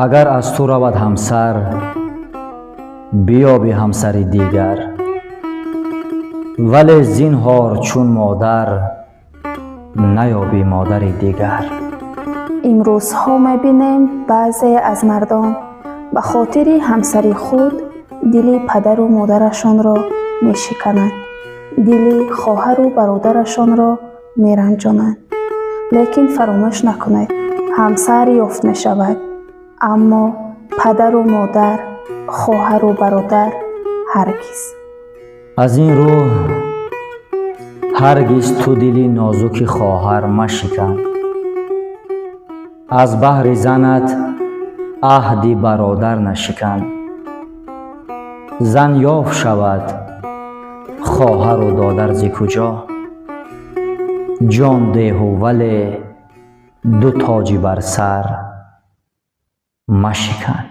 Агар аз ту равад ҳамсар, биёбӣ ҳамсари дигар, вале зинҳор чун модар наёбӣ модари дигар. Имрӯзҳо мебинем, баъзе аз мардон ба хотири ҳамсари худ дили падару модарашонро мешикананд, дили хоҳару бародарашонро меранҷонанд. Лекин фаромӯш накунед, ҳамсар ёфт мешавад, аммо падару модар, хоҳару бародар ҳаргиз. Аз ин рӯ ҳаргиз ту дили нозуки хоҳар машикан, аз баҳри занат аҳди бародар нашикан. Зан ёфт шавад, хоҳару додар зи куҷо? Ҷон деҳу, вале ду тоҷи бар сар машикан.